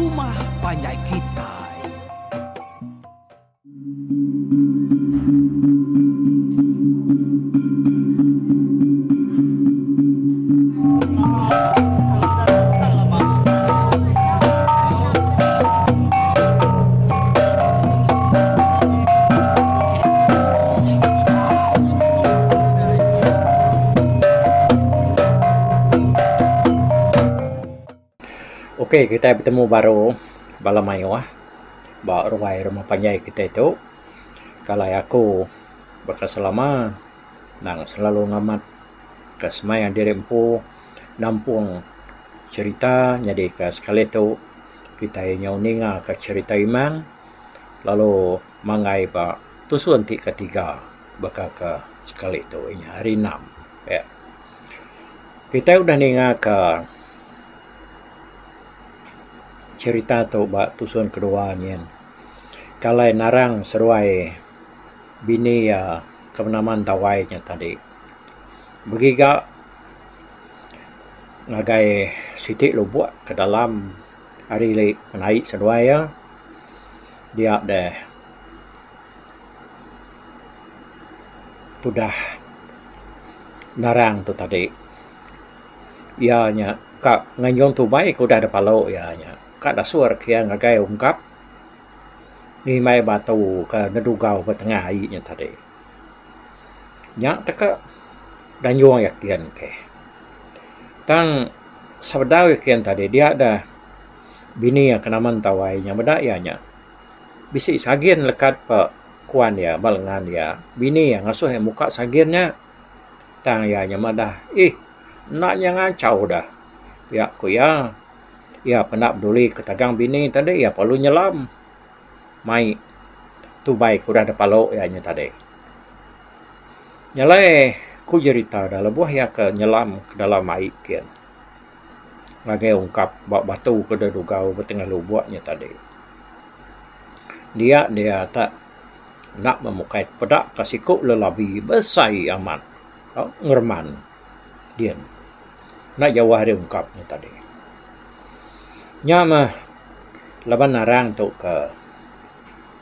rumah panjai kitai. Ok kitai betemu baru bala mayuh ba ruai rumah panjai kitai tu kalai aku baka selama nang selalu ngamat ka semaya diri empu nampung cherita nyadi ka sekali tu kitai nyau ninga ka cherita imang lalu manggai ba tusun ti ketiga baka ka sekali tu inya hari enam. Kitai udah ninga ka cherita tu ba tusun kedua nyin. Kalai narang seruai bini iya ke benama Entawai nya tadi begiga ngagai siti lubok ke dalam ari ili penai seduai iya dia deh. Tudah narang tu tadi iya nya ka nganjung tubai ke udah da palo iya nya ka dasur ke iya ngagai ungkap ngimbai batu ke nedugau ba tengah ai nya tadi. Nya teka danjung iya kin ke. Tang sebedau iya kin tadi dia da bini iya ke nama Entawai nya meda iya nya. Bisi sagin lekat pa kuan iya ba lengan iya. Bini iya ngasuh iya muka sagin nya. Tang iya nya madah, Ih, enda nya ngachau dah. Pia ku iya. Iya penda peduli ke tagang bini tadi iya perlu nyelam mai tubai ke udah dipalo iya nya tadi. Nyelai ku jerita dah lebuh iya ke nyelam ke dalam ai kin. Ngagai ungkap ba batu ke dudugau ba tengah lubok nya tadi. Dia dia tak enda memukai peda ka siku lelabi besai amat tau ngereman din enda jauh ari ungkap nya tadi. Nya mah laban narang tu ke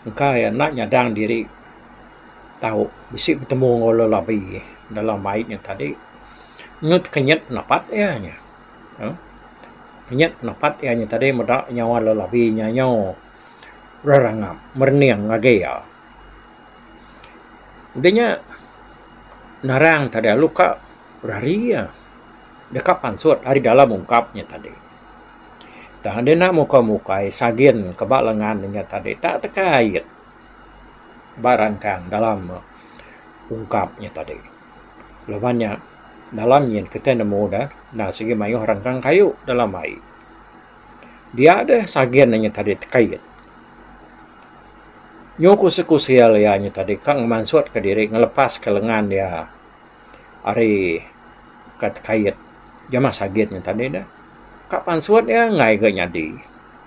engka iya enda nyadang diri tau bisi betemu enggau lelabi dalam ai nya tadi. Ngut kenyit penapat iya nya. Kenyit penapat iya nya tadi meda nyawa lelabi nya nyau rerangap merening ngagai iya. Udah nya narang tadi lalu ka rari iya deka pansut ari dalam ungkap nya tadi. Tang deh enda mukai mukai sagin ke ba lengan inya tadi tak tekait ba rangkang dalam ungkap nya tadi. Laban nya dalam nyin kitai nemu da enda sigi mayuh rangkang kayu dalam ai. Dia deh sagin inya tadi tekait. Nyu kusil kusil iya nya tadi ka ngemansut ka diri ngelepas ka lengan iya ari ka tekait jamah sagin nya tadi deh. Ka pansut iya enggai ga nyadi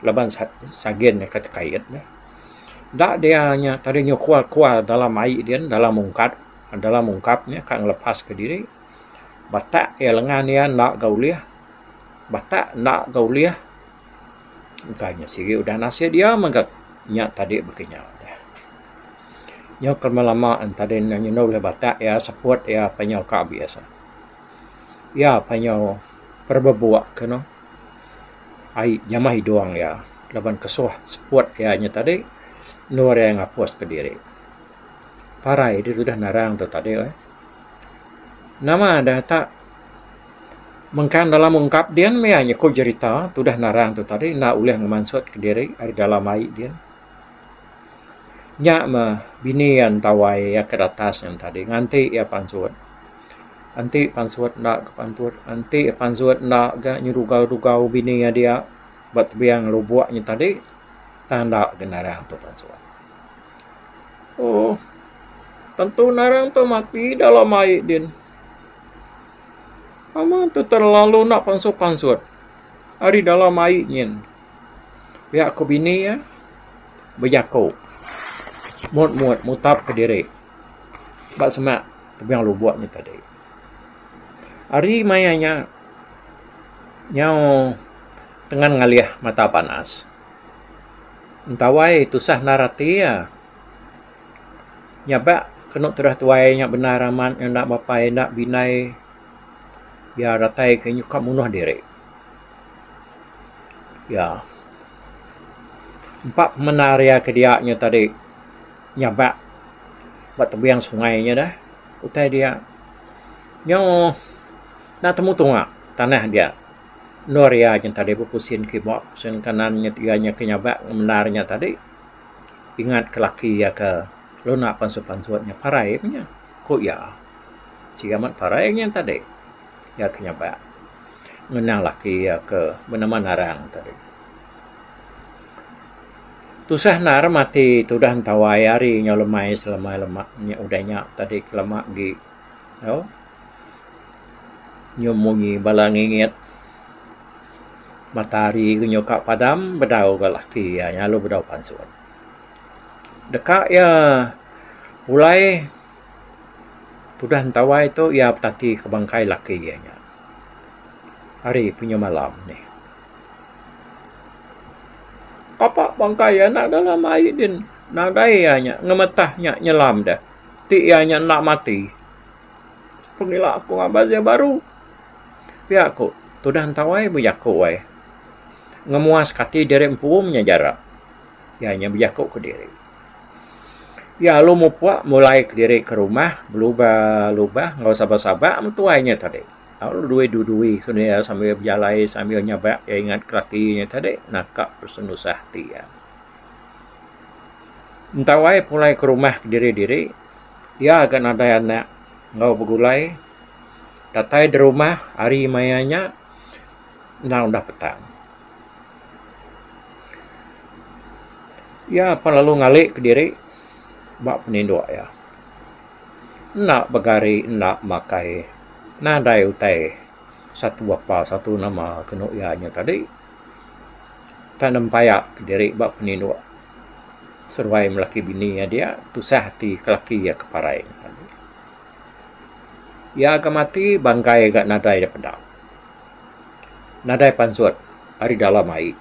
laban sagin nya ka tekait deh. Da dia nya tadi nyu kual kual dalam ai din dalam ungkat. Dalam ungkap nya ka ngelepas ka diri batak iya lengan iya enda ga ulih batak enda ga ulih engka nya sigi udah nasit iya mega nya tadi baka nya. Nyau ke lama lama tadi ne nyuno ulih batak iya seput iya pa nyau ka abis. Iya pa nyau perebebuk ke ne ai jamah idung iya laban kesuh seput iya nya tadi endur iya ngapus kediri. Parai deh tudah narang tu tadi eh. Nama deh tak mengkang dalam ungkap din meh iya nyeku jerita tudah narang tu tadi enda ulih ngemansut kediri ari dalam ai din. Nya meh bini iya entawai iya ke datas nya tadi nganti iya pansut. Enti pansut enda ke pansut enti pansut enda ga nyerugau rugau bini iya dia ba tebing lubok nya tadi tang enda ga narang tu pansut. Oh, tentu narang tu mati dalam ai din. Ama tu terlalu enda pansut-pansut ari dalam ai nyin. Pia ku bini iya bejaku mut-mut mutap kediri ba semak tebing lubok nya tadi. Ari maya nya nyau tengan ngalih mata panas. Entawai tusah endar ati iya. Nyabak kenu terah tuai nya bendar amat enda bapai enda bindai iya datai ke nyuka munuh diri. Iya. Empa pemendar iya ke dia nya tadi nyabak ba tebing sungai nya dah utai dia. Nyu enda temu tunga tanah dia. Endur iya nya tadi bepusin kiba pusin kanan nya iya nya ke nyabak ngemendar nya tadi ingat ke laki iya ke luna pansut pansut nya parai meh nya ku iya. Sigi amat parai nya tadi iya ke nyabak ngenang laki iya ke benama Narang tadi. Tusah endar mati tudah entawai hari nyau lemai selemai lema nya udah nya tadi ke lama agi tau. Nyau munyi bala ngingit matahari ke nyau ka padam bedau ga laki iya nya lalu bedau pansut. Deka iya pulai tudah entawai tu iya betati ke bangkai laki iya nya. Hari penyu malam nih. Kapa bangkai iya enda dalam ai din nadai iya nya ngemetah nya nyelam deh ti iya nya enda mati. Pengila aku ngabas iya baru. Pia ku tudah entawai bejaku ai. Ngemuas kati diri empu menya jara. Iya nya bejaku kediri. Iya lalu mupuk mulai kediri ke rumah belubah lubah enggau sabak-sabak meh tuai nya tadi. Lalu dui-dui ku iya sambil bejalai sambil nyabak iya ingat ke laki nya tadi naka penusah ati iya. Entawai pulai ke rumah kediri-diri. Iya ga nadai anak enggau begulai datai da rumah hari maya nya endang udah petang. Iya pan lalu ngali kediri ba peninduk iya. Enda begari enda makai nadai utai satu apa satu nama kenu iya nya tadi. Tan nempaya kediri ba peninduk. Seruai melaki bini iya dia tusah ati ke laki iya ke parai. Iya ga mati bangkai ga nadai da peda. Nadai pansut ari dalam ai.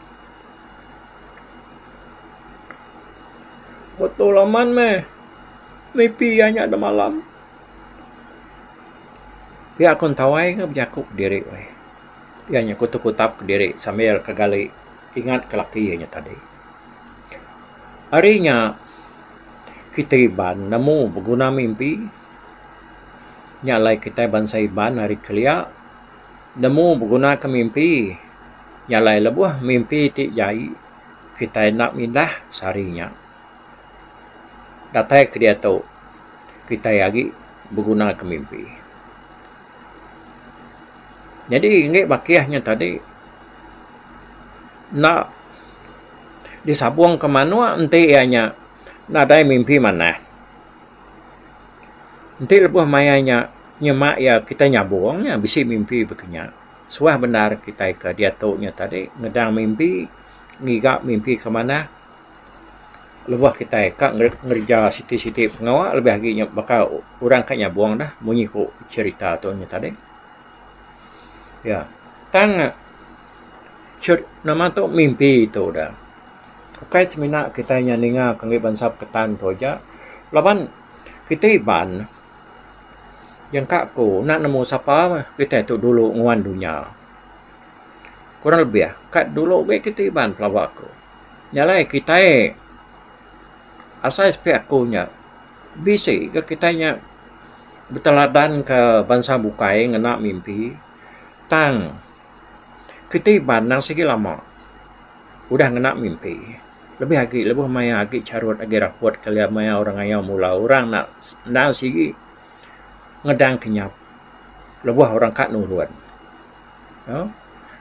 Betul amat meh mimpi iya nya da malam. Pia ku entawai ke bejaku kediri. Iya nya kutuk kutap kediri sambil ke gali ingat ke laki iya nya tadi. Ari nya, kitai Iban nemu beguna mimpi. Nya alai kitai bansa Iban ari kelia nemu begunaka mimpi. Nya alai lebuh mimpi ti jai kitai enda mindah sehari nya. Datai ke diatu kitai agi begunaka mimpi. Nyadi enggi bakih nya tadi enda. Disabung ke manuk enti iya nya nadai mimpi manah. Enti lebuh maya nya nyema iya kitai nyabung nya bisi mimpi baka nya. Suah bendar kitai ke diatu nya tadi ngedang mimpi ngiga mimpi ke manah lebuh kitai ka ngereja siti-siti pengawa lebih agi nya baka orang ka nyabung dah munyi ku cherita tu nya tadi. Ya tang. Chut nama tu mimpi tu da. Ukai semina kitai nya ninga ke enggi bansa Peketan tu aja laban kitai Iban jangka ku enda nemu sapa kitai tu dulu nguan dunya. Kurang lebih ka dulu agi kitai Iban pelaba ku. Nya alai kitai asai sepi aku nya bisi ga kitai nya beteladan ka bansa bukai ngena mimpi tang. Kiti Iban endang sigi lama udah ngena mimpi. Lebih agi lebuh maya agi charut agi raput kelia maya orang ngayau mula orang enda endang sigi ngedang kenyap lebuh orang ka nurun.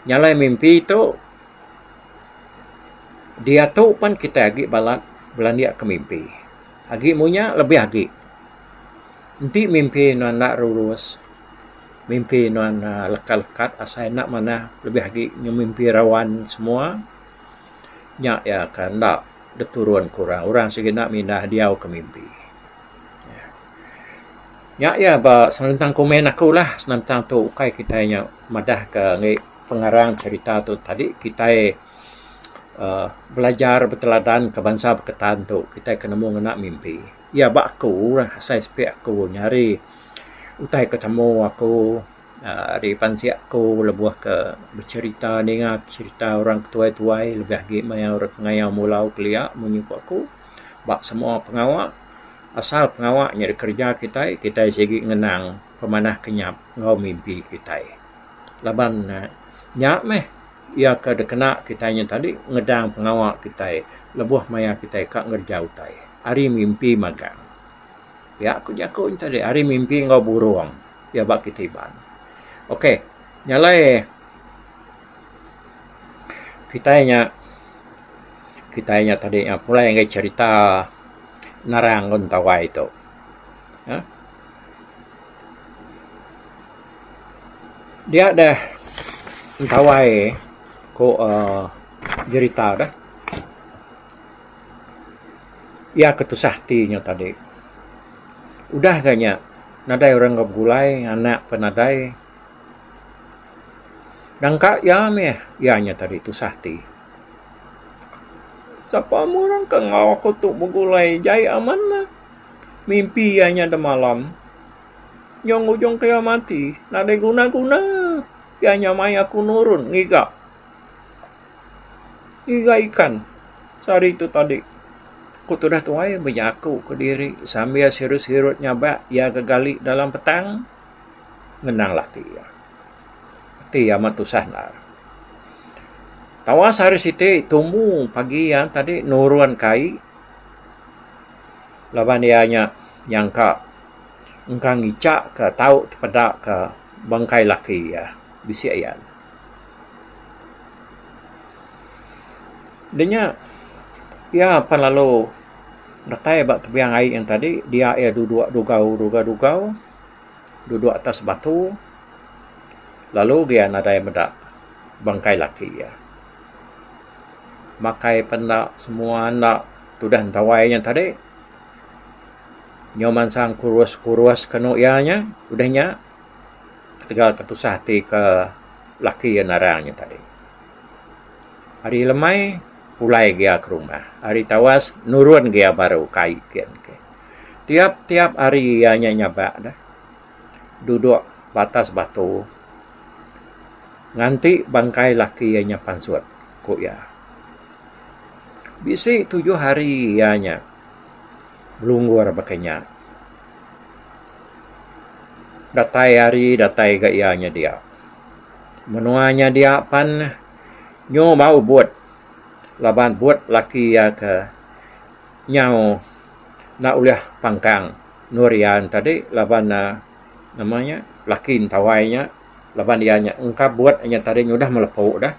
Nya alai mimpi tu diatu pan kitai agi balat belandik ke mimpi. Agi munya lebih agi. Enti mimpi nuan enda rurus. Mimpi nuan lekat-lekat asai enda manah lebih agi nyau mimpi rawan semua nya iya ka enda diturun ke orang. Orang sigi enda mindah diau ke mimpi. Nya iya ba senentang komen aku lah senentang tu ukai kitai nya madah ka enggi pengarang cherita tu tadi kitai. uhh belajar beteladan ke bansa beketan tu kitai ke nemu ngena mimpi. Iya ba aku asai sepi aku nyari utai ke temu aku uhh ari pansik aku lebuh ke becerita ninga cerita orang tuai tuai lebih agi maya orang ngayau mulau kelia munyi ku aku ba semua pengawa asal pengawa nya dikereja kitai, kitai sigi ngenang pemanah kenyap enggau mimpi kitai. Laban ne nya meh iya ke dikena kitai nya tadi ngedang pengawa kitai lebuh maya kitai ka ngereja utai ari mimpi magang. Pia ku jaku nya tadi ari mimpi enggau burung iya ba kitai Iban. Ok nya alai kitai nya kitai nya tadi pulai ngagai cherita narang enggau entawai tu. uhh Dia deh entawai ku uhh jerita deh. Iya ke tusah ati nya tadi. Udah ga nya nadai orang enggau begulai anak pun nadai. Nangka iya mih iya nya tadi tusah ati. Sapa meh orang ke enggau aku tu begulai jai amat meh. Mimpi iya nya demalam. Nyau ngujung ke iya mati nadai guna-guna iya nya mai aku nurun ngiga. Ngiga ikan sehari tu tadi. Ku tudah tuai bejaku kediri sambil sirut-sirut nyabak iya ke gali dalam petang ngenang laki iya. Ati amat tusah endar. Tawas hari siti tumu pagi iya tadi nurun ke ai laban iya nya nyangka engka ngicha ka tau tepeda ka bangkai laki iya bisi ayan. Da nya iya pan lalu datai ba tebing ai yen tadi dia iya duduk dugau dugau dugau duduk atas batu lalu iya nadai meda bangkai laki iya. Makai pen enda semua enda tudah entawai nya tadi nyau mansang kurus kurus kenu iya nya udah nya ketegal ke tusah ati ke laki iya narang nya tadi. Hari lemai pulai gia ke rumah hari tawas nurun gia baru ke ai kin. Tiap-tiap hari iya nya nyabak deh duduk ba atas batu nganti bangkai laki iya nya pansut, ku iya. Bisi tujuh hari iya nya belunggur baka nya. Datai hari datai ga iya nya dia. Menua nya dia pan nyu bau but laban but laki iya ke nyau enda ulih pangkang endur iya tadi laban ne nama nya laki entawai nya laban iya nya engka but nya tadi nyudah melepu dah.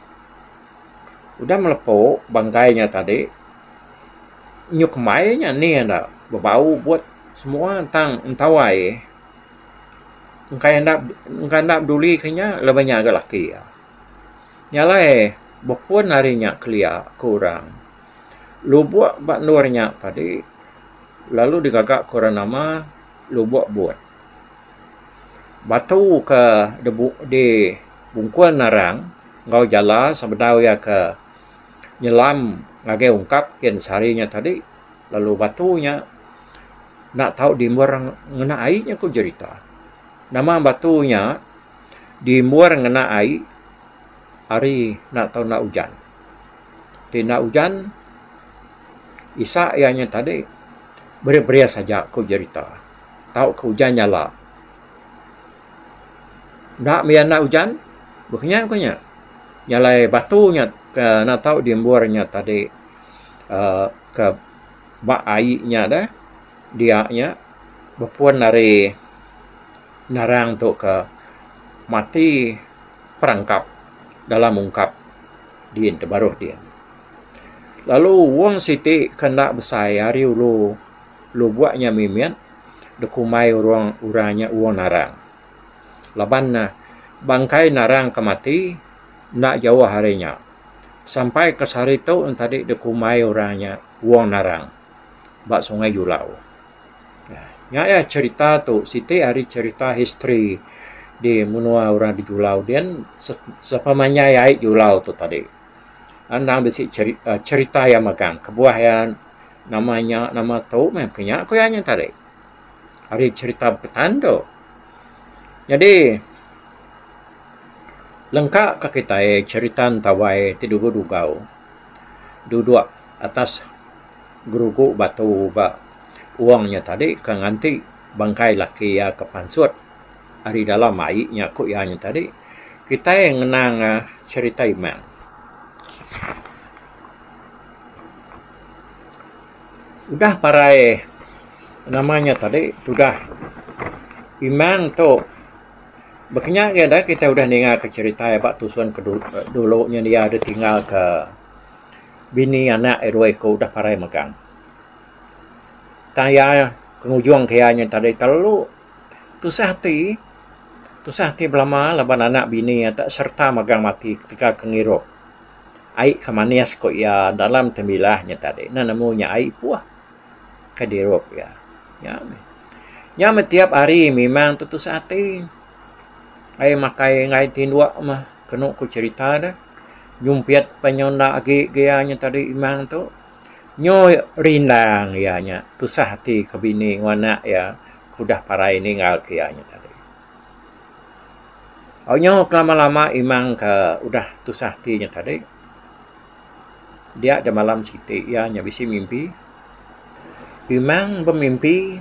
Udah melepu bangkai nya tadi nyu kembai nya nih enda bebau but semua tang entawai engka enda engka enda peduli ke nya laban nya ga laki iya. Nya alai bepun ari nya kelia ku orang. Lubok ba endur nya tadi lalu digaga ke orang nama Lubok But. Batu ke di bungkul narang enggau jala sebedau iya ke nyelam ngagai ungkap kin sehari nya tadi lalu batu nya enda tau diembur ngena ai nya ku jerita. Nama batu nya diembur ngena ai ari enda tau enda ujan. Ti enda ujan isa iya nya tadi beris-beris aja ku jerita tauka ujan nyala. Enda mih enda ujan baka nya ku nya. Nya alai batu nya ke enda tau diembur nya tadi uhh ke ba ai nya deh dia nya bepun ari narang tu ke mati perangkap dalam ungkap. Din tebaruh din. Lalu wong siti ke enda besai ari ulu lubok nya mimit dikumbai orang orang nya wong narang. Laban ne bangkai narang ke mati enda jauh ari nya. Sampai ke sehari tu ne tadi dikumbai orang nya wong narang ba Sungai Julau. Nya iya cherita tu siti ari cherita history di menua orang di Julau din sepemanjai ai Julau tu tadi. Endang bisi cherita iya megang kebuah iya nama nya nama tu meh ke nya ku iya nya tadi. Ari cherita beketan tu. Nyadi lengka ka kitai cherita entawai ti dulu dugau duduk atas gerugu batu ba wong nya tadi ke nganti bangkai laki iya ke pansut ari dalam ai nya ku iya nya tadi kitai ngenang cherita imang. Udah parai nama nya tadi tudah imang tu baka nya agi da kitai udah ninga ka cherita ba tusun ke dulu nya dia deh tinggal ka bini anak iya dua iku udah parai megang. Tang iya pengujung ke iya nya tadi terlalu tusah ati tusah ati belama laban anak bini iya te sereta megang mati ketegal ke ngirup. Ai ke manis ku iya dalam tembilah nya tadi ne nemu nya ai puh ke dirup iya. Nya meh. Nya meh tiap hari memang tu tusah ati. Ai makai enggai tinduk meh kenu ku cherita deh. Nyumpit pa nyau enda agi ge iya nya tadi imang tu. Nyu rindang iya nya tusah ati ke bini enggau anak iya ke udah parai ninggal ke iya nya tadi. Au nyau kelama lama imang ke udah tusah ati nya tadi dia da malam siti iya nya bisi mimpi. Imang bemimpi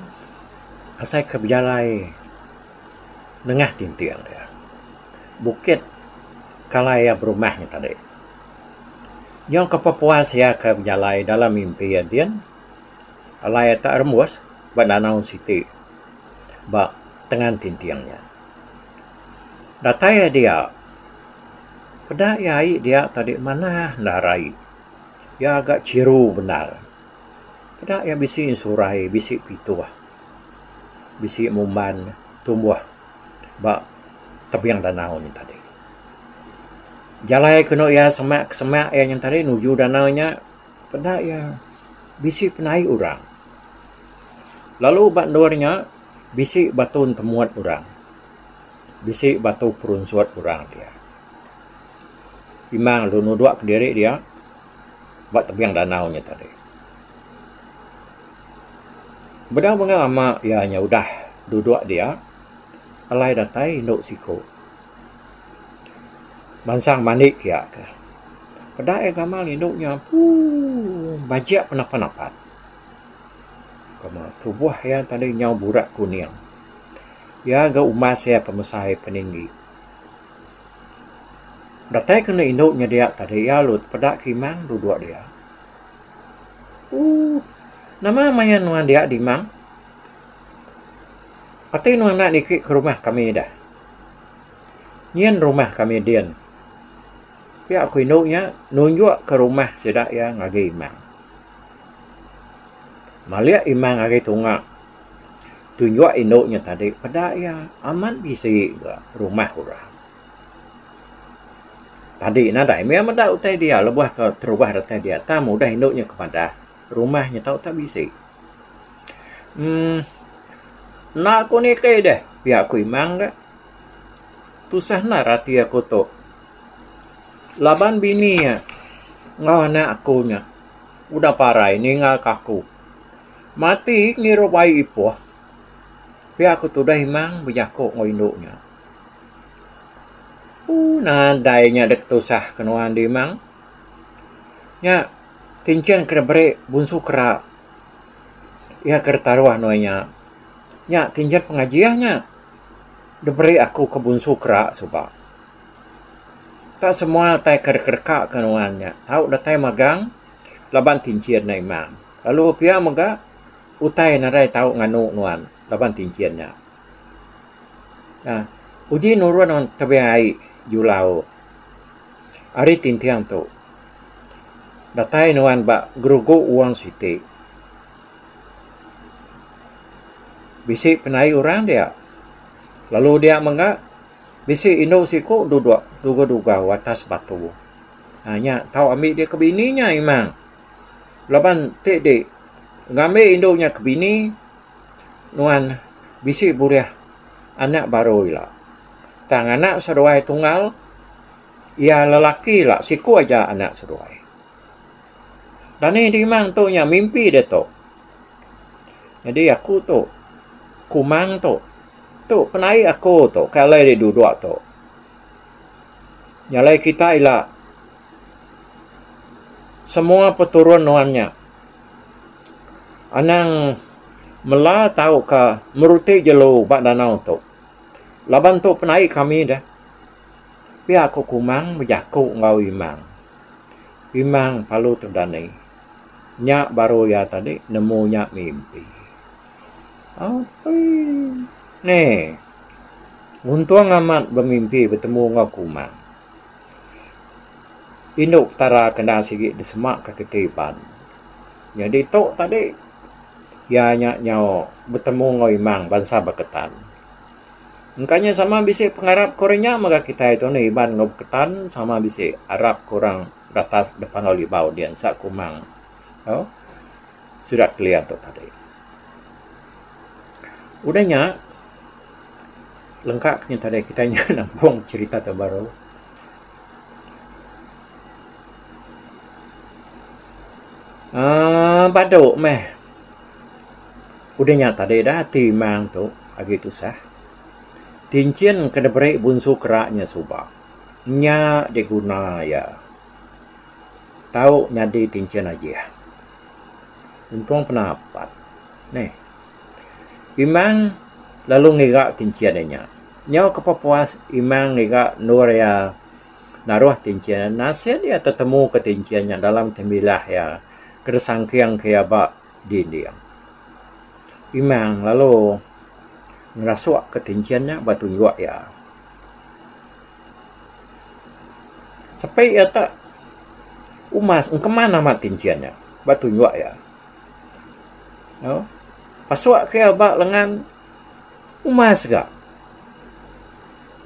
asai ke bejalai nengah tinting iya. Bukit kalai iya berumah nya tadi. Nyau ke pepuas iya ke bejalai dalam mimpi iya din alai iya tak rembus ba danau siti ba tengan tinting nya. Datai iya dia, peda iya ai dia tadi manah endar ai. Iya ga chiru bendar. Peda iya bisi ensurai, bisi pituh, bisi mumban tumbuh ba tebing danau nya tadi. Jalai kenu iya semak ke semak iya nya tadi nuju danau nya peda iya bisi penaik orang. Lalu ba endur nya bisi batu entemut orang. Bisi batu perunsut orang dia. Imang lalu nudok kediri dia ba tebing danau nya tadi. Bedau mega lama iya nya udah dudok dia alai datai indu siku. Mansang mandi pia ka. Peda iya gamal indu nya puu bajik penapat-napat. Tubuh iya tadi nyau burak kuning. Iya ga umbas iya pemesai peninggi. Datai ke enda indu nyedia tadi iya lalu tepeda ke imang duduk dia. Ooh nama maya nuan dia dimang? Kati nuan enda niki ke rumah kami dah. Nyin rumah kami din. Pia ku indu nya nunjuk ke rumah sida iya ngagai imang. Malik imang ari tunga. Tunjuk indu nya tadi peda iya amat bisi ga rumah orang. Tadi nadai meh meda utai dia lebuh ke terubah datai dia tang udah indu nya ke madah rumah nya tau tak bisi. Emm enda ku niki deh pia ku imang ga. Tusah endar ati aku tu laban bini iya enggau anak aku nya udah parai ninggal ka aku. Mati ngirup ai ipuh pia ku tudah imang bejaku enggau indu nya. Ooh nadai nya dek tusah ke nuan di imang. Nya tinchin ke diberi bunsu kera iya ke ditaruh nuan nya. Nya tinchin pengajih nya diberi aku ke bunsu kera suba. Tak semua utai ke dikedeka ke nuan nya tau datai magang laban tinchin nya imang. Lalu pia mega utai nadai tau nganu nuan laban tinchin nya. Nah, uji nurun nuan tebing ai julau ari tinting tu. Datai nuan ba gerugu wang siti. Bisi penaik orang dia. Lalu dia mega bisi indu siku duduk dugau-dugau atas batu. Haa nya tau ambi dia ke bini nya imang. Laban ti di ngambi indu nya ke bini nuan bisi bulih anak baru ila. Tang anak seduai tunggal iya lelaki ila siku aja anak seduai. Dani timang tu nya mimpi diatu. Nyadi aku tu kumang tu. Tu penaik aku tu ke alai dek duduk tu. Nya alai kita ila semua peturun nuan nya anang mela tauka meruti jelu ba danau tu. Laban tu penaik kami deh. Pia ku Kumang bejaku enggau Imang. Imang parlu tedani. Nya baru iya tadi nemu nya mimpi. Api neh. Untung amat bemimpi betemu enggau Kumang. Indu Petara ke enda sigi disema ke kitai Iban. Nyadi tu tadi iya nya nyau betemu enggau Imang bansa Baketan. Engka nya sama bisi pengarap ke orang nya mega kitai tu nih Iban enggau Beketan sama bisi arap ke orang datas da Panggau Libau dian sa Kumang tau sida kelia tu tadi. Udah nya lengka ke nya tadi kitai nya nampung cherita tu baru. Aaa badu meh. Udah nya tadi dah ati imang tu agi tusah. Tinchin ke diberi bunsu kera nya suba nya diguna iya tau nyadi tinchin ajih. Untung penapat neh. Imang lalu ngiga tinchin iya nya. Nyau ke pepuas imang ngiga endur iya naruh tinchin nasit iya tetemu ke tinchin nya dalam temilah iya ke disangking ke iya ba dinding. Imang lalu ngerasuk ke tinchin nya ba tunjuk iya. Sepi iya te umas engkeman amat tinchin nya ba tunjuk iya. Pasuk ke iya ba lengan umas ga.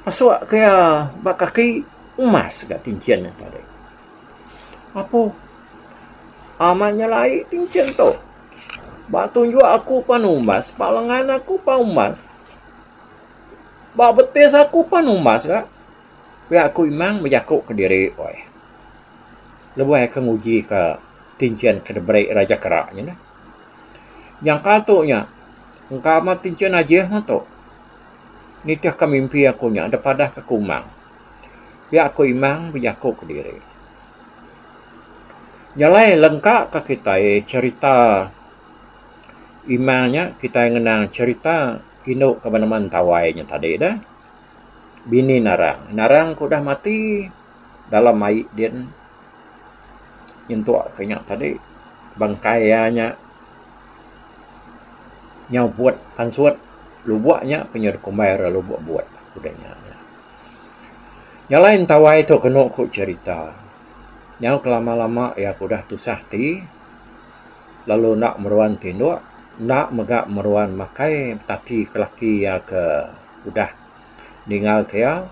Pasuk ke iya ba kaki umas ga tinchin nya tadi. Apo amat nyelai tinchin tu. Ba tunjuk aku pan umbas, ba lengan aku pan umbas, ba betis aku pan umbas ga. Pia ku Imang bejaku kediri weh. Lebuh iya ke nguji ka tinchin ke diberi Raja Kera nya neh. Nyangka tu nya engka amat tinchin ajih meh tu. Nitihka mimpi aku nya dep padah ka Kumang. Pia ku Imang bejaku kediri. Nya alai lengka ka kitai cherita Imang nya kitai ngenang cherita indu ka benama Entawai nya tadi deh. Bini Narang. Narang ke udah mati dalam ai din nyentuk ke nya tadi bangkai iya nya nyau but pansut lubok nya pe nyau dikumbai re lubok but udah nya. Nya alai entawai tu kenu ku cherita nyau ke lama lama iya ke udah tusah ti lalu enda meruan tinduk enda mega meruan makai betati ke laki iya ke udah ningal ke iya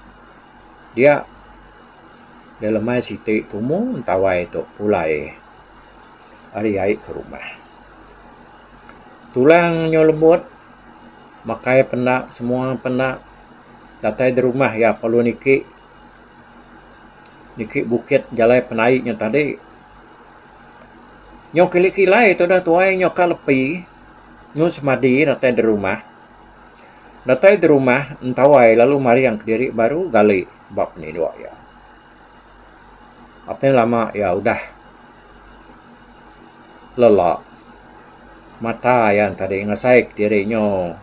dia da lemai siti tumu entawai tu pulai ari ai ke rumah. Tulang nyau lembut makai penda semua penda datai da rumah iya perlu niki niki bukit jalai penai nya tadi. Nyau kili kilai tudah tuai nyau ka lepi nyau semadi datai da rumah. Datai da rumah entawai lalu maring kediri baru gali ba peninduk iya. Apin lama iya udah lelak mata iya tadi ngasai kediri nyu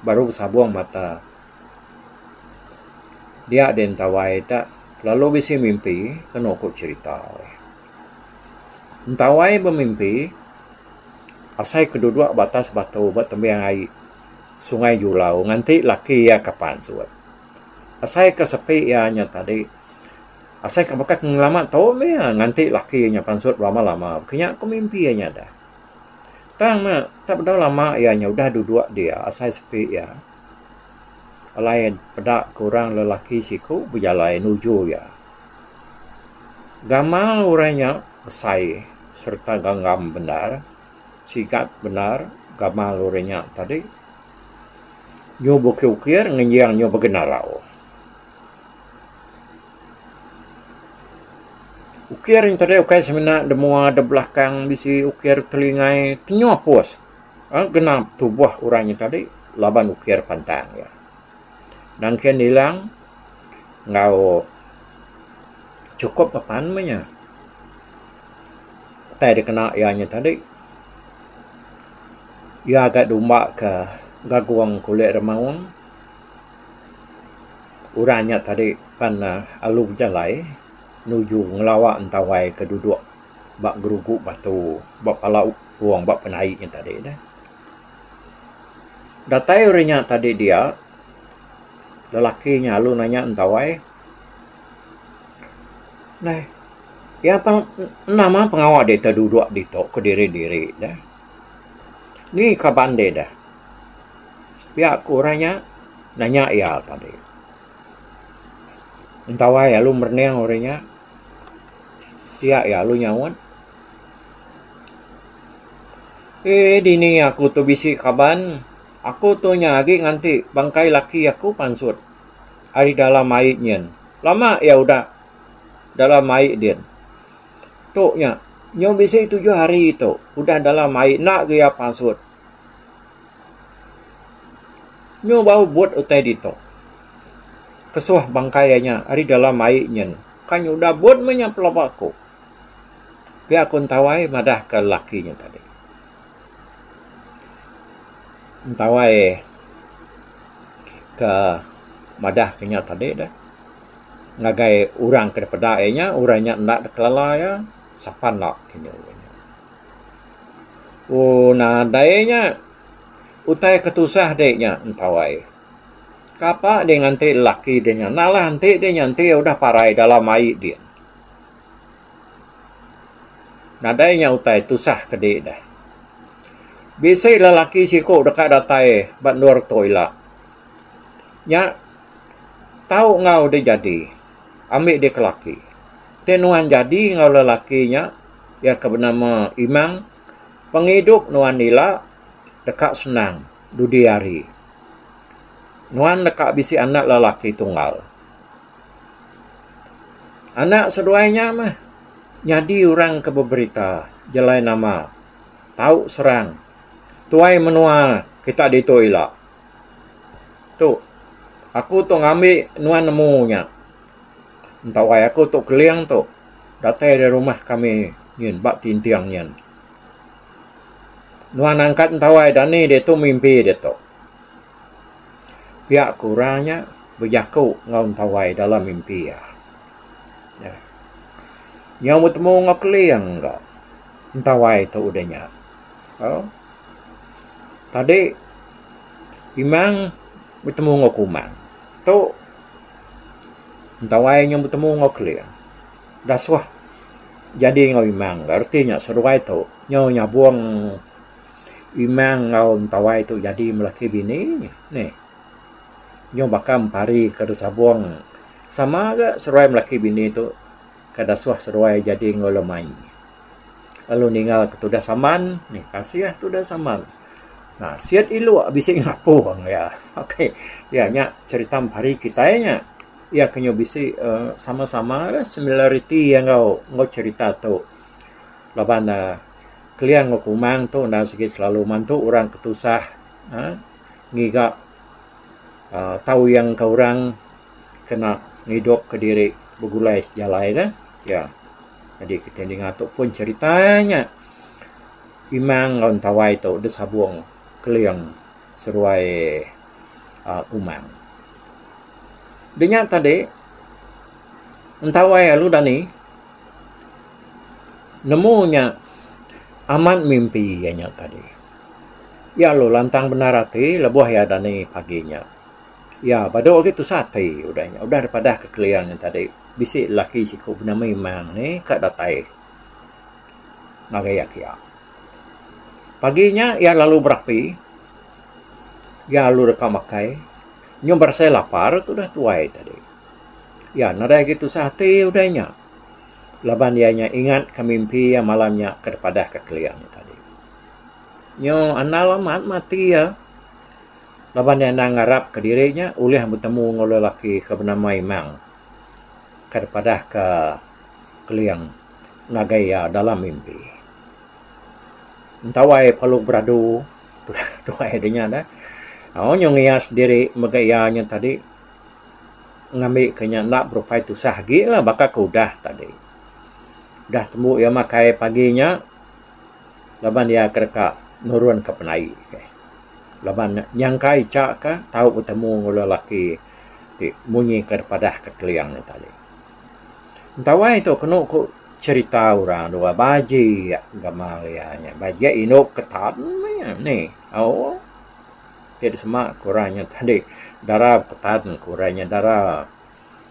baru besabung mata. Dia din tawai te lalu bisi mimpi kenu ku cherita. Entawai bemimpi asai ke duduk ba atas batu ba tembing ai Sungai Julau nganti laki iya ke pansut. Asai ke sepi iya nya tadi asai ke baka ke ngelama tu mih iya nganti laki iya nya pansut belama-lama. Ke nya ku mimpi iya nya dah. Tang ne tak bedau lama iya nya udah duduk dia asai sepi iya alai peda ke orang lelaki siku bejalai nuju iya. Gamal orang nya besai sereta ganggam bendar, sigat bendar gamal orang nya tadi. Nyu bukir-ukir ngenjing nyu begenarau. Ukir nya tadi ukai semina da mua da belakang bisi ukir telingai tenyuh apus genap tubuh orang nya tadi laban ukir pantang iya. Nangkin ilang enggau chukup apan meh nya. Utai da kena iya nya tadi iya ga dumba ka gagung kulit remaung. Orang nya tadi pan alu bejalai nuju ngelawa entawai ke duduk ba gerugu batu ba pala wong ba penai nya tadi neh. Datai orang nya tadi dia lelaki nya alu nanya entawai neh iya pan nama pengawa deh duduk ditu kediri diri neh. Ni kaban deh dah. Pia ku orang nya nanya iya tadi. Entawai lalu merening orang nya pia iya lalu nyaut eee dini aku tu bisi kaban aku tu nya agi nganti bangkai laki aku pansut ari dalam ai nyin. Lama iya udah dalam ai din. Tu nya nyau bisi tujuh hari tu udah dalam ai enda ga iya pansut. Nyu bau but utai ditu. Kesuh bangkai iya nya ari dalam ai nyin. Ka nyu udah but meh nya pelaba aku. Pia ku Entawai madah ka lelaki nya tadi. Entawai ke madah ke nya tadi deh ngagai orang ke dipeda iya nya, orang nya enda dikelala iya sapa enda ke nyu. Ooh nadai nya utai ke tusah dek nya entawai. Kapa dek nganti lelaki dek nya nalah enti dek nya enti udah parai dalam ai din. Nadai nya utai tusah ke dek deh. Bisi lelaki siku deka datai ba endur tu ila. Nya tau enggau dek jadi ambi dek ke laki. Ti nuan jadi enggau lelaki nya iya ke benama Imang, pengidup nuan ila deka senang dudi hari. Nuan deka bisi anak lelaki tunggal. Anak seduai nya meh nyadi orang ke beberita jelai nama tau serang tuai menua kita ditu ila. Tu aku tu ngambi nuan nemu nya. Entawai aku tu keling tu datai ari rumah kami nyin ba tinting nyin. Nuan angkat entawai dani ditu mimpi ditu. Pia ku orang nya bejaku enggau entawai dalam mimpi iya. Nyau betemu enggau keling ga entawai tu udah nya. Au tadi Imang betemu enggau Kumang. Tu Entawai nyau betemu enggau Keling. Dasuh jadi enggau Imang reti nya seduai tu nyau nyabung Imang enggau Entawai tu jadi melaki bini nih. Nyau baka empari ke disabung sama ga seduai melaki bini tu ke dasuh seduai jadi enggau Lemai. Lalu ninga ke tudah saman nih kasih tudah saman. Ha siet ilok bisi ngapung iya. Okey iya nya cherita empari kitai nya. Iya ke nyau bisi uhh sama sama similarity iya enggau enggau cherita tu. Laban uhh Keling enggau Kumang tu endang sigi selalu mantu orang ke tusah uhh ngiga uhh tawing ke orang kena ngidup ke diri begulai sejalai ne. Iya. Jadi kitai ninga tu pun cherita nya. Imang enggau Entawai tu disabung Keling seduai uhh Kumang. Dinya tadi Entawai lalu dani nemu nya amat mimpi iya nya tadi. Iya lalu lantang bendar ati lebuh iya dani pagi nya. Iya badu agi tusah ati udah nya udah dipadah ke Keling nya tadi bisi lelaki siku benama Imang ni ka datai. Ngagai iya kiya. Pagi nya iya lalu berapi, iya lalu deka makai. Nyau berasai lapar tudah tuai tadi. Iya nadai agi tusah ati udah nya laban iya nya ingat ka mimpi iya malam nya ke dipadah ka Keling tadi. Nyau andal amat mati iya laban iya endang ngarap ka diri nya ulih betemu enggau lelaki ke benama Imang ke dipadah ka. Keling ngagai iya dalam mimpi. Entawai perlu beradu tuai de nya deh. Au nyu ngias diri mega iya nya tadi ngambi ke nya enda berupai tusah agi lah baka ke udah tadi. Udah tembu iya makai pagi nya laban iya ke deka nurun ke penai. Laban nyangka icha ka tau betemu enggau lelaki ti munyi ke padah ke Keling nya tadi. Entawai tu kenu ku cherita orang dua bajik gamal iya nya. Bajik indu ketan meh nih au ti disema ku orang nya tadi dara ketan ku orang nya dara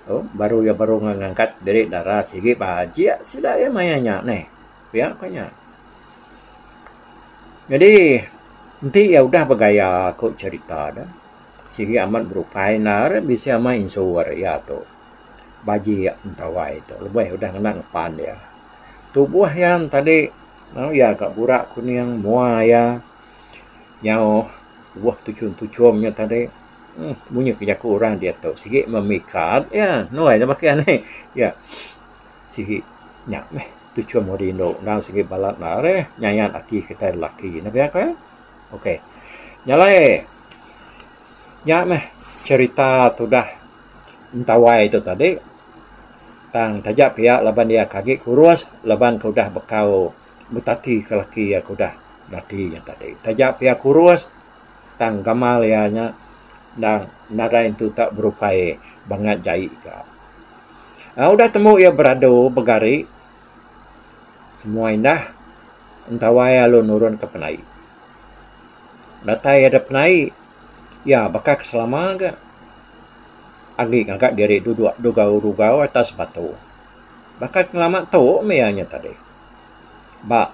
au baru iya baru ngangkat diri dara sigi bajik sida iya maya nya neh pia ku nya. Jadi enti iya udah begaya ku cherita ne sigi amat berupai endar bisi amai insur iya tu. Baji entawai tu lebih udah ngena ngepan iya. Tubuh iya tadi iya ga burak kuning mua iya nyau lebuh tuchum tuchum nya tadi uhh munyi ku jaku orang diatu sigi memikat iya nuai ne bakih ne iya sigi nya meh tuchum rindu enggau sigi balat areh nyayat ati kitai lelaki ne pia ko. Ok nya alai nya meh cherita tudah. Entawai tu tadi tang taja pia laban iya ke agi kurus laban ke udah bekau betati ke laki iya ke udah mati nya tadi. Taja pia kurus tang gamal iya nya endang nadai entu tak berupai bangat jai ka. Aaa udah tembu iya beradu begari semua indah Entawai lalu nurun ke penai. Datai iya da penai iya baka ke selama ga. Agi ngaga diri duduk dugau-dugau atas batu. Baka ke ngelama tu meh iya nya tadi. Ba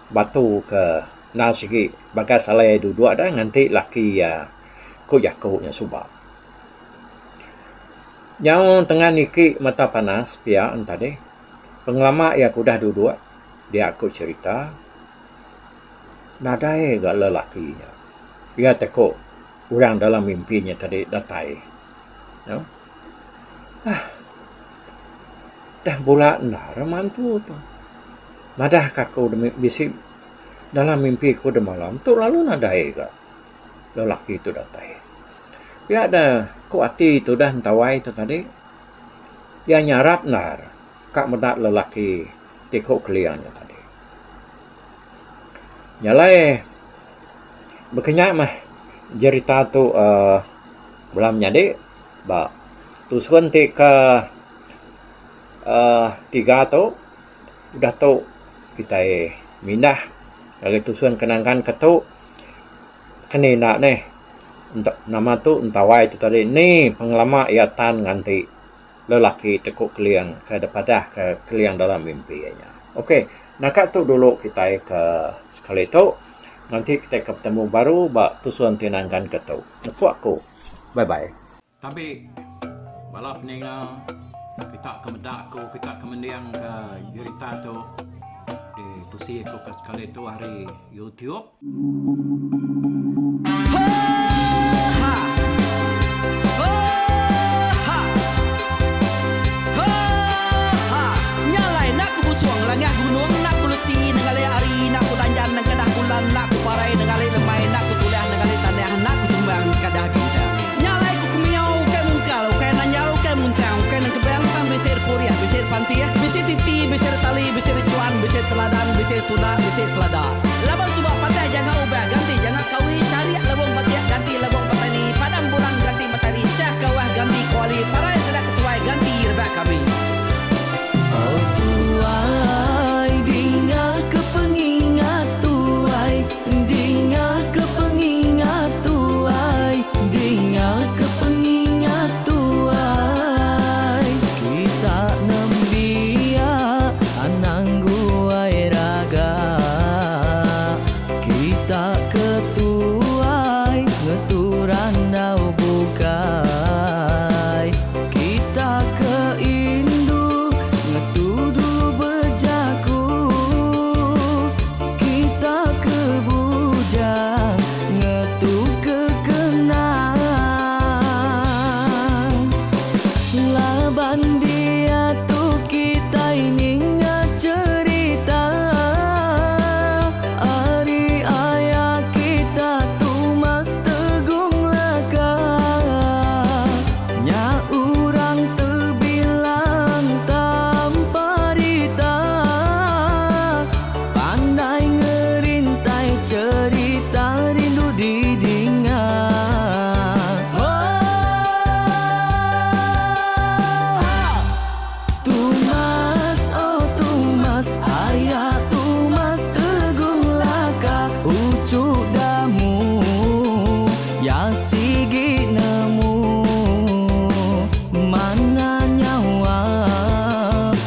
batu ke endang sigi bagas alai duduk dah nganti laki iya ku jaku nya suba. Nyau tengan niki mata panas pia ne tadi pengelama iya ke udah duduk dia ku cherita nadai ga lelaki nya. Iya teko Orang dalam mimpi nya tadi datai. Hah. Dah bula endar mantu tu. Madah ka aku bisi dalam mimpi ku demalam tu lalu nadai ga lelaki tu datai. Pia da ku ati tudah entawai tu tadi iya nyarap endar ka meda lelaki ti ku keling nya tadi. Nya alai baka nya mah jerita tu uhh bala menyadi ba tusun ti ke uhh tiga tu udah tu kitai mindah ngagai tusun ke nangkan ke tu keni enda neh nama tu entawai tu tadi ni pengelama iya tan nganti. Lelaki teku Keling ke dipadah ke Keling dalam mimpi iya nya. Ok naka tu dulu kitai ke sekali tu nganti kitai ke betemu baru ba tusun ti nangkan ke tu. Leku aku. Bye bye. Tabi bala peninga kita ke meda aku kita ke mending ke jerita tu ditusi aku ke sekali tu ari YouTube. Laban suba patah janga ubah ganti janga kawi charik lebong batik ganti lebong petani padam bulan ganti matari chah kawah ganti kuali parai sida ketuai ganti rebak kami. Oh tuai dinga ke pengingat tuai dinga ke pengingat tuai dinga ke pengingat tuai kita nembiak anang guai raga. Kita ke tuai.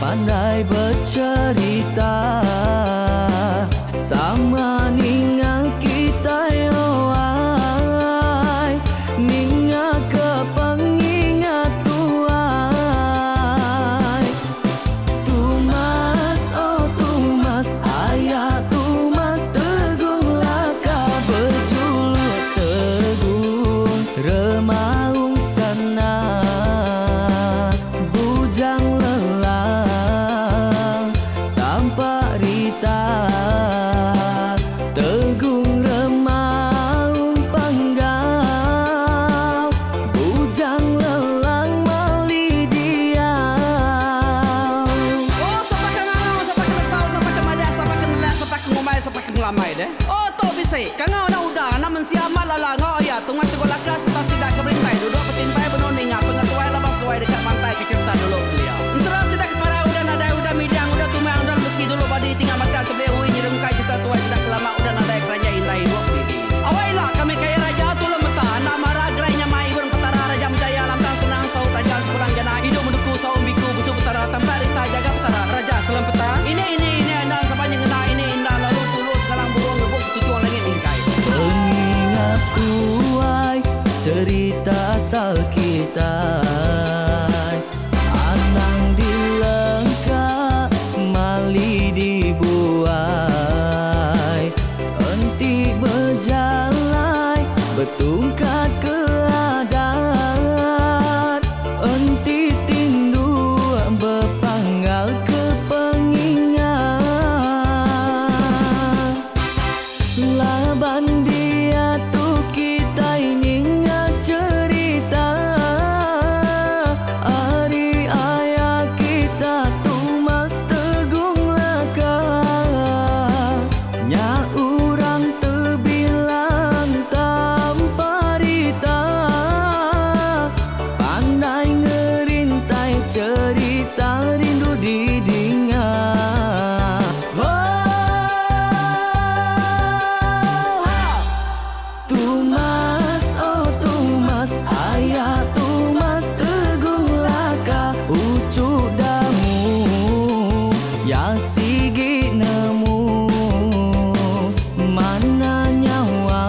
Pandai becerita Sama ninga kitai oh ai Ninga ke pengingat tuai Tumas oh tumas aya tumas Tegung laka bejuluk tegung Remaung sana Bujang lelang Tampak rita Tegung remaung panggau Bujang lelang mali diau. Oh sapa ke ngangau sapa ke nesau sapa ke madah sapa ke nelak sapa ke ngumbai sapa ke ngelamai deh. Oh tu bisi kangau enda udah enda mensia amat lala enggau iya tungai tegul laka sereta sida ke berintai duduk betimpai benung ninga pengetuai laban seduai deka mantai ke cherita dulu kelia. Ensera sida ke parai udah nadai udah midang udah tumang udah lesi dulu badi tinggal matang tebeli ui nyerungkai cherita tuai sida ke lama udah nadai keranjai indai ibup didi. Awai ila kami kaya raja tulung meta enda mara gerai nyamai ibun petara raja menjaya lantang senang saut raja sepulang jana idup menuku saum biku busu petara tampak rita jaga petara raja selempeta ini ini ini enda sapa nyengena ini inda lalu tulu sengalang burung ngebuk ketuchung langit mingkai. Pengingat tuai cerita asal kitai Anang dilengka mali dibuai Enti bejalai betungkat ke adat Enti tinduk bepanggal ke pengingat Laban diatu kitai ninga cherita ari aya kita Tumas Tegung Laka. Nya orang tebilang tanpa rita Pandai ngerintai cherita rindu didinga. Oh, ha! Tumas, oh Tumas, aya Tumas Tegung Laka uchu damu ya sigi nemu Mana nyawa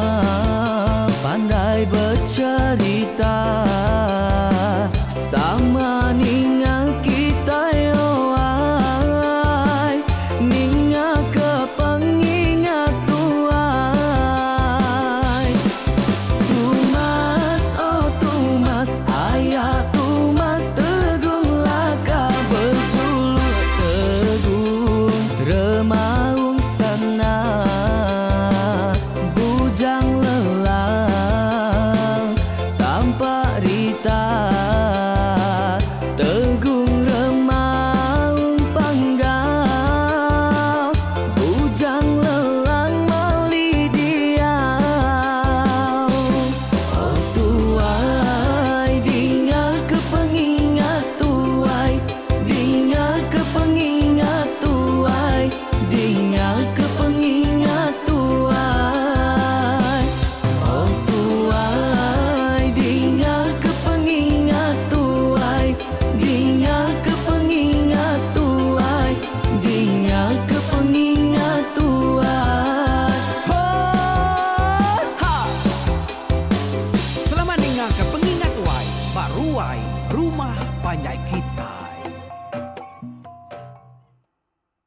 pandai becherita Sama ninga kitai oh ai Ninga ke pengingat tuai Tumas oh Tumas aya Tumas Tegung Laka bejuluk Tegung Remaung Sana Bujang Lelang Tampak rita Tegung Remaung Panggau Bujang Lelang mali diau Oh tuai dinga ke pengingat tuai Dinga ke pengingat tuai Dinga ke pengingat tuai Oh tuai dinga ke pengingat tuai Dinga ke pengingat tuai Dinga ke pengingat tuai Oh ha! Selamat ninga ke pengingat tuai ba ruai rumah panjai kita.